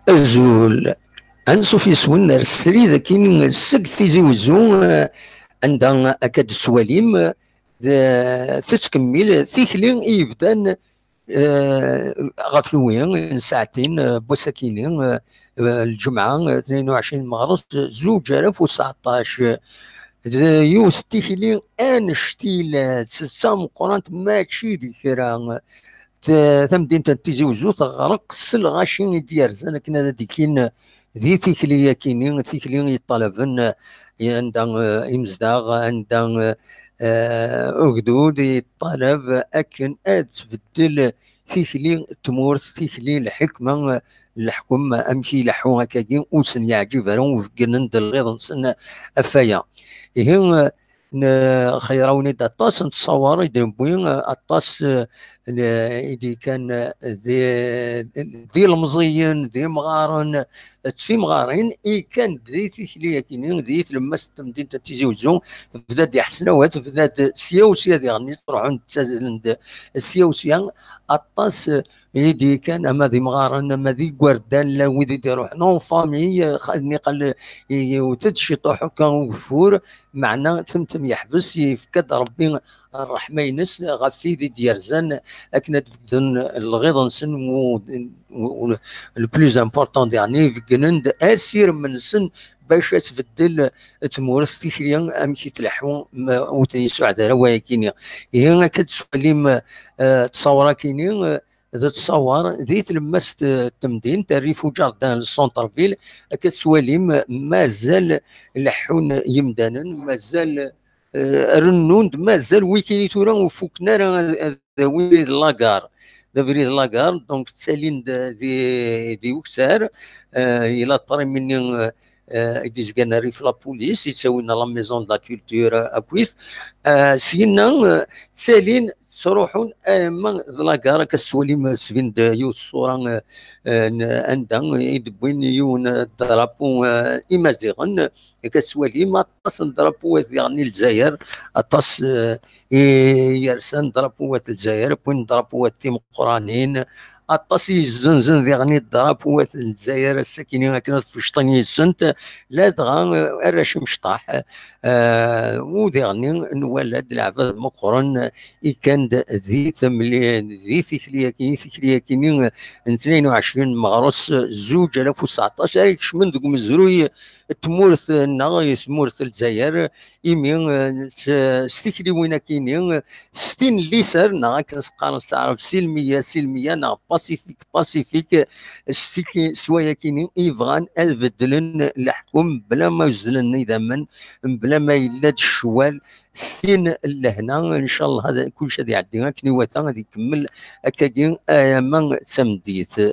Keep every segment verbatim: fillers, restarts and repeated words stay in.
Azul. Ansuf yes-wen ar srid akkin seg Tizi Wezzu, eh, anda akka d-tettwalim, eh, d-, tettkemmil tikli i yebdan, eh, ɣef lwi n saɛtin, eh, n wass-akini, eh, eh, lǧemɛa, eh, tnayen u ɛecrin meɣres, zuǧ alaf u tseɛṭac. D yiwet n tikli annect-ilat, d tameqqrant, mačči d kra. T-, tamdint n Tizi Wezzu teɣreq s lɣaci i d-yerzan akken ad d-ikkin di tikli-yakini, tikli yeṭṭalaben, eh, anda, eh, imezdaɣ, anda, eh, eh, ugdud yeṭṭalab akken ad tbeddel tikli n tmurt, tikli n lḥekma, eh, leḥkem, amek i ileḥḥu akkagi, ur sen-yeɛǧib ara, ur beggnen-d lɣiḍ-nsen ɣef waya. Ihi, eh, n-, xeyrawen-id aṭas n tṣawar i d-newwi, aṭas, eh, n-, i d-yekkan, eh, di, d ilemẓiyen, d imɣaren, d timɣarin i yekkan di tikli-yakini, di tlemmast n temdint n Tizi Wezzu, tebda-d Iḥesnawa, tebda-d Tyawsya diɣen, ttruḥun ttazzlen-d Tyawsya, aṭas, eh, i d-yekkan ama d imɣaren, ama d igerdan, llan wid i d-iruḥen en famille, xa-, niqal, i-, iwet-d ciṭuḥ akka ugeffur, meɛna temtem yeḥbes, yefka-d Ṛebbi ṛṛeḥma-ines ɣef tid i d-yerzan akken ad d-begden lɣiḍ-nsen, u, u, u, le plus important, yeɛni beggnen-d asirem-nsen bac ad tbeddel tmurt, tikli amek i tleḥḥu, ma ur ten-yessuɛed ara wayakini. Ihi akka d-tettwalim, eh, ttṣawar-akini, eh, d ttṣawar di tlemmast, eh, n temdint, rrif u jardin, le centre-ville, akka tettwalim, eh, mazal leḥḥun yimdanen, mazal, eh, rennun-d, mazal wikini tura ur fukken ara ad, ad awin abrid n la gare. D abrid n la gare, donc ttalin-d di, di Ukessar, eh, ila ṭṭrim-nni, eh, eh, i d-izgan rrif la police, yettawin la maison de la culture, eh, akkit. Eh, syenna, eh, ttalin, ttruḥun, eh, ma d la gare, akka tettwalim, eh, tesbin-d yiwet ṣṣura, eh, eh, n-, anda i d-wwin yiwen, eh, drapeau, eh, imaziɣen, akka tettwalim aṭas n drapeauwat diɣen i Lezzayer, aṭas, eh, i yersan drapeauwat n Lezzayer, wwin drapeauwat timeqqranin, aṭas i yezzenzen diɣen i drapeauwat n Lezzayer, ass-akini akken ad fecṭen yis-sent, ladɣa, eh, arrac imecṭaḥ, eh, u diɣen nwala-d leɛbad meqqren, eh, ikkan-d di temli-, di tikli-yakini, tikli-yakini, eh, n tnayen u ɛecrin meɣres, eh, zuǧ alaf u tseɛṭac, ara ikecmen deg umezruy n tmurt-nneɣ, i tmurt n Lezzayer, imi, eh, s, s tikliwin-akini, eh, s tin n liser, neɣ akken s-qqaren s taɛrabt silmiya, silmiya, neɣ pacifique, pacifique, s tik-, s wayakini i bɣan ad beddlen leḥkem bla ma uzzlen idammen, bla ma yella-d ccwal, s tin n lehna, ncallah ad, kullec ad iɛeddi akken iwata, ad ikemmel akkagi, eh, ama d tameddit.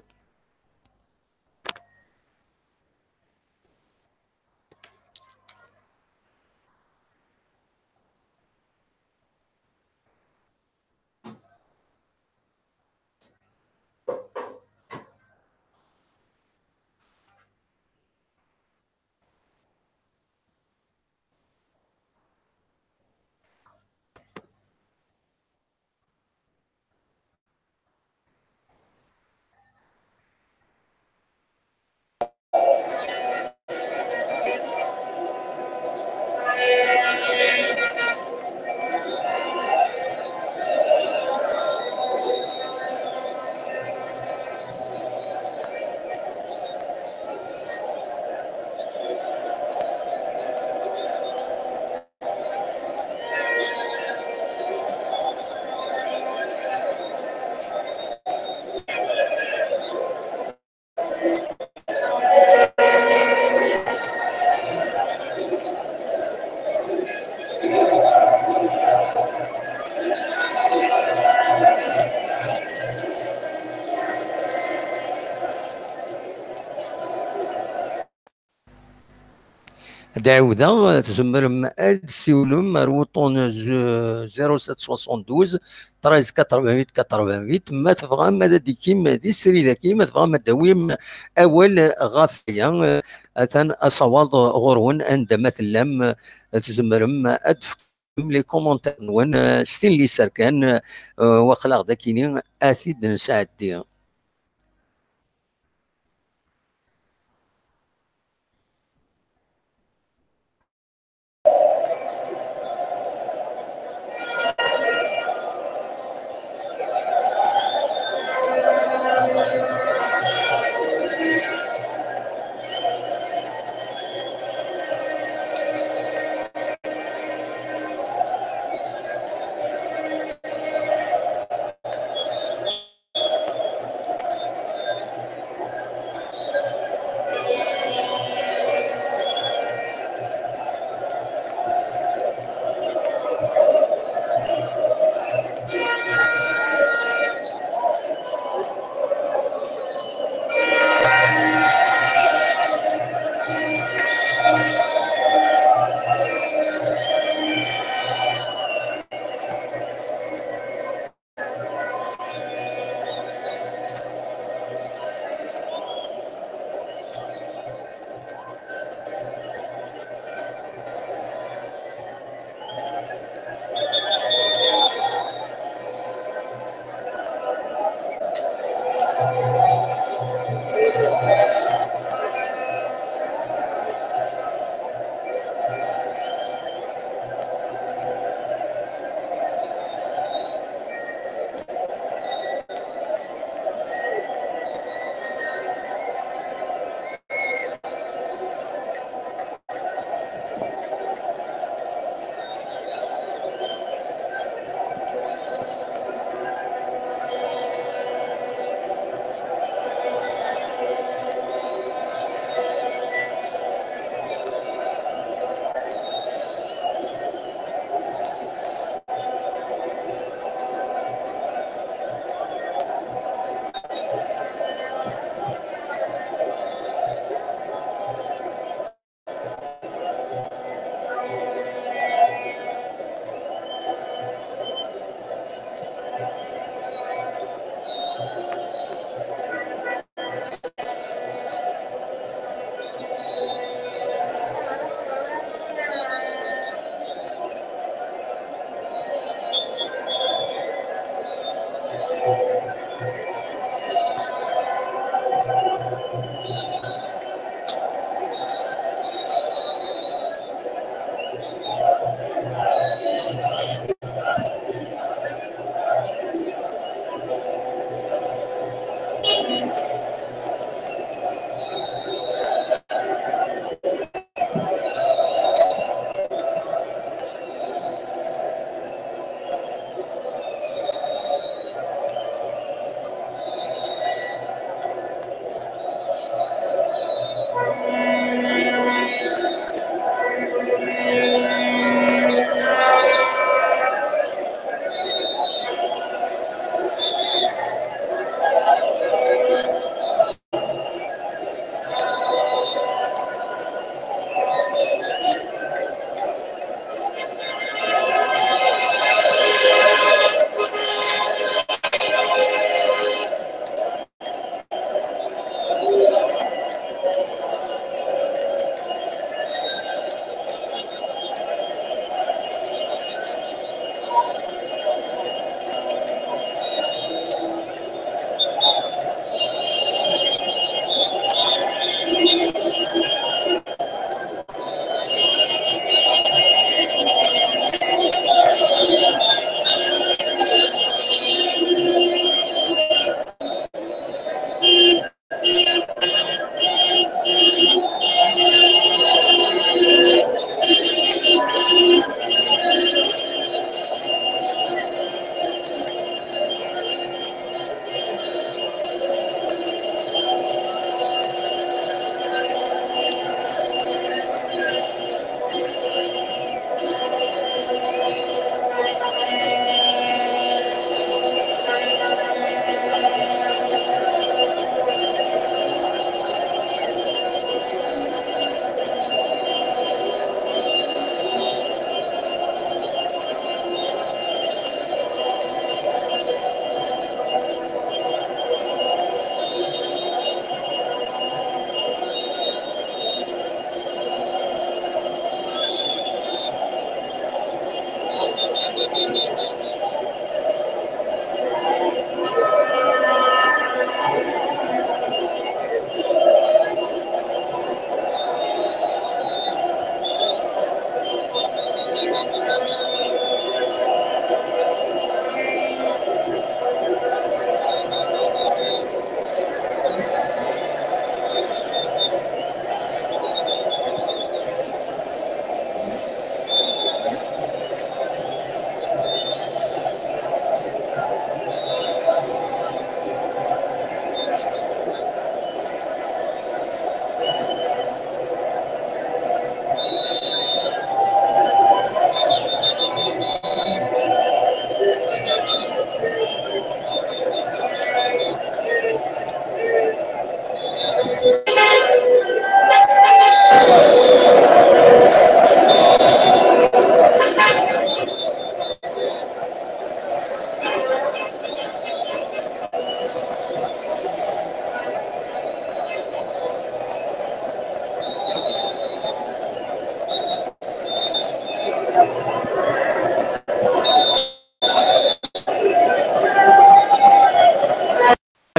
Ad ɛiwdeɣ, tzemrem ad d-tsiwlem ar wuṭṭun z-, zéro sept soixante-douze treize quatre-vingt-huit quatre-vingt-huit. Ma tebɣam ad d-ikim di srid-agi, ma tebɣam ad d-awim awal ɣef waya, atan asawaḍ ɣur-wen anda ma tellam, tzemrem ad d-tefkem les commentaires-nwen, s tin n liser kan, waqila d akini ad t-id-nesɛeddi.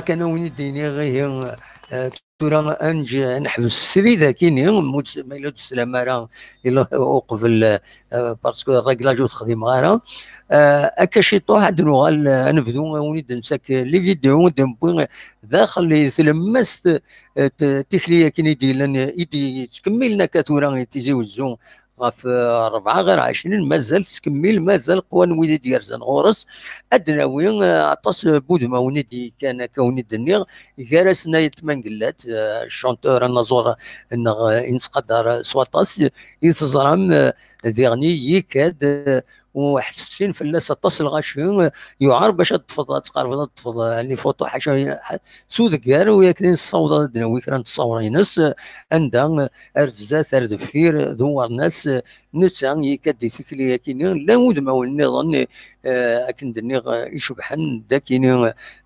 Kan a wen-d-iniɣ ihi, eh, tura ad neǧ-, ad neḥbes srid akini, ma ur tes-, ma yella ur d-teslam ara, ila uqbel, eh, parce que rréglage ur t-xdimeɣ ara. Eh, akka ciṭuḥ ad nuɣal, eh, ad nebdu, eh, ad wen-d-nsak les vidéos, ad d-newwi daxel i tlemmast, eh, t-, tikli akini i d-yellan, i d-yettkemmilen akka tura i Tizi Wezzu ɣef, eh, rebɛa ɣir ɛecrin, mazal tettkemmil, mazal qwan wid i d-yerzan ɣur-s. Ad d-nawi, eh, aṭas n wudmawen i d-yekkan akka wen-d-nniɣ, gar-asen Ayt Mangellat, eh, chanteur anaẓur-nneɣ, eh, i nettqadar s waṭas, i teẓram, eh, diɣen i yikad, eh, u ḥessin fell-as aṭas n lɣaci, eh, yuɛer bac ad teṭṭfeḍ, ad tqerbeḍ ad teṭṭfeḍ, eh, les photos, ḥaca, ḥa-, s udeggar, u yakan i nessaweḍ ad d-nawi kra n tṣawra-ines, eh, anda, eh, ar zdat, ar deffir, d uwernas, eh, netta yekka-d i tikli akini, llan wudmawen nniḍen, eh, akken d-nniɣ, eh, icebḥen d akini,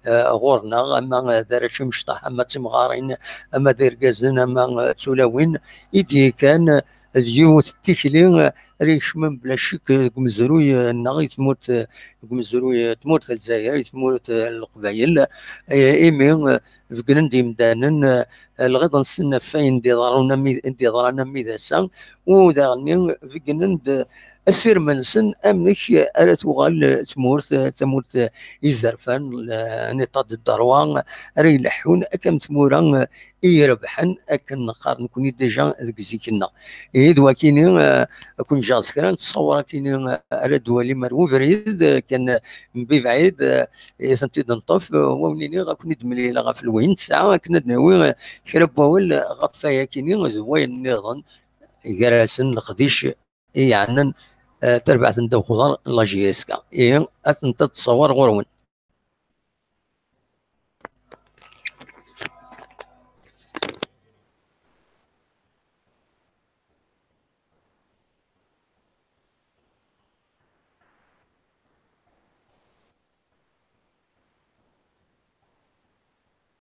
eh, ɣur-neɣ, ama d arrac imecṭaḥ, ama d timɣarin, ama d irgazen, ama, eh, d tulawin, i d-yekkan, eh, d yiwet n tikli, eh, ara ikecmen bla ccek deg umezruy, eh, nneɣ i tmurt, eh, deg umezruy, eh, tmurt n Lezzayer, i tmurt, eh, n Leqbayel, eh, imi, eh, beggnen-d yimdanen, eh, lɣiḍ-nsen ɣef wayen d-iḍerrun am i-, d-iḍran am d ass-a, u daɣen beggnen-d asirem-nsen amek ara tuɣal tmurt, tamurt izerfan, un état de droit ara ileḥḥun akka am tmura i irebḥen, akken neqqar nekkni déjà deg zik-nneɣ. Ihi d wakini, eh, ad ken-ǧǧeɣ s kra n ttṣawra akini, eh, ara d-twalim ar ubrid, eh, kan, eh, mebɛid, eh, i tent-id-neṭṭef, eh, wa wen-iniɣ ad ken-id-mlileɣ ɣef lwayen tesɛa, akken ad nawi, eh, kra n wawal ɣef waya akini d wayen nniḍen, gar-asen leqdic i yeɛnan, eh, tarbaɛt n ddaw uxeḍar n la J S K. Ihi, ad tent-id-tṣawar ɣur-wen.